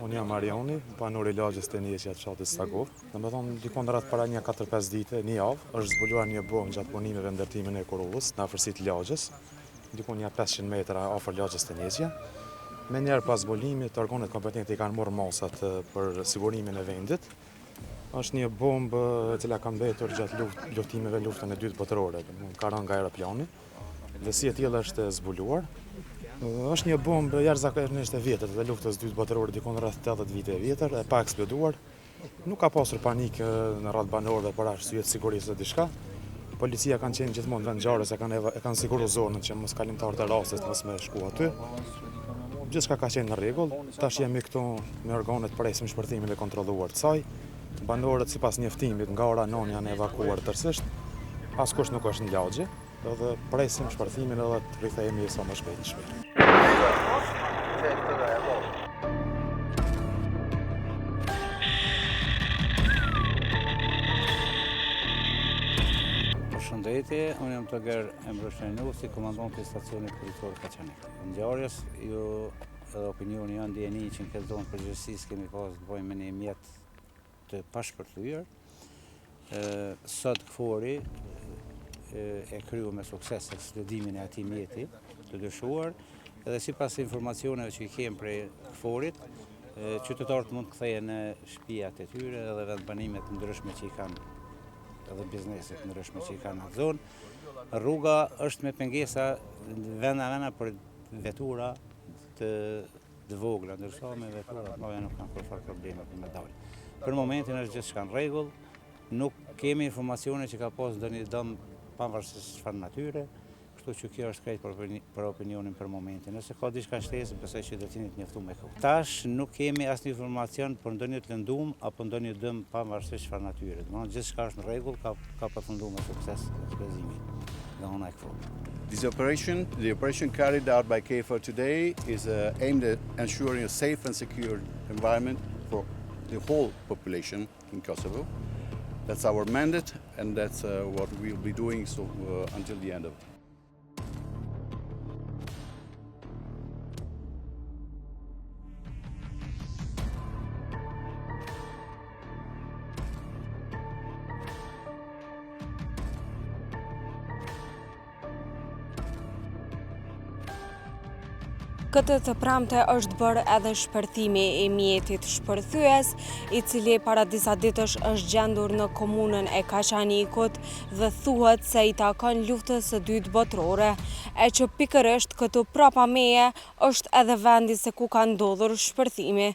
Unë jam Arioni, banor i lagjes Teneqja të fshatit Stagovë. Domethënë, dikun rreth para një 4-5 dite, një javë, është zbuluar një bombë gjatë punimeve ndërtimin e hekurudhës në afërsi të lagjes, dikun një 500 metra afër lagjes Teneqja. Menjëherë pas zbulimit, organet kompetente i kanë marrë masat për sigurimin e vendit. Është një bombë e cila ka mbetur gjatë luft, luftimeve luftën e dytë botërore, ka rënë nga aeroplani dhe si e tillë është zbuluar. Është një bombë jashtëzakonisht e vjetër dhe luftës dytë botërore, dikun rreth 80 vite e vjetër, e pa eksploduar. Nuk ka pasur panik në radhë banorëve për arsye të sigurisë dhe diçka. Policia kanë qenë gjithmonë në vend ngjarjes, e kanë e kanë siguruar zonën që mos kalimtarët e rastit mos me shku aty. Gjithçka ka qenë në rregull. Tash jemi këtu me organet presim shpërthimin e kontrolluar të saj. Banorët sipas njoftimit nga ora 9 janë evakuar tërësisht. Askush nuk është në lagje dhe presim shpërthimin edhe të rikthehemi sa më shpejt në shtëpi. Përshëndetje, unë jam Toger Emrush si komandant i stacionit policor Kaçanik. Ngjarjes, ju edhe opinioni janë dijeni që në këtë zonë përgjithësisht kemi pas të bëjmë me një mjet të pashpërthyer. Sot KFOR-i e kryu me sukses eksplodimin e atij mjeti të dyshuar, edhe sipas informacioneve që i kemë prej KFOR-it, qytetarët mund të kthehen në shtëpiat e tyre edhe vendbanimet ndryshme që i kanë edhe bizneset ndryshme që i kanë në atë zonë. Rruga është me pengesa vena vena për vetura të të vogla, ndërsa me vetura të mëdha nuk kanë kurrfarë probleme për me dalë. Për momentin është gjithçka në rregull, nuk kemi informacione që ka pas ndonjë dëm pavarësisht çfarë natyre, kështu që kjo është krejt për, për opinionin për momentin. Nëse ka diçka shtesë, besoj që do të jeni të njoftuar me kohë. Tash nuk kemi asnjë informacion për ndonjë të lëndum apo ndonjë dëm pavarësisht çfarë natyre. Domethënë gjithçka është në rregull, ka ka përfunduar me sukses eksplozimi nga ana e KFOR. This operation, the operation carried out by KFOR today is uh, aimed at ensuring a safe and secure environment for the whole population in Kosovo. That's our mandate and that's uh, what we'll be doing so, uh, until the end of it. Këtë të premte është bërë edhe shpërthimi i mjetit shpërthyes, i cili para disa ditësh është gjendur në komunën e Kaçanikut dhe thuhet se i takon luftës së dytë botërore, e që pikërisht këtu prapa meje është edhe vendi se ku ka ndodhur shpërthimi.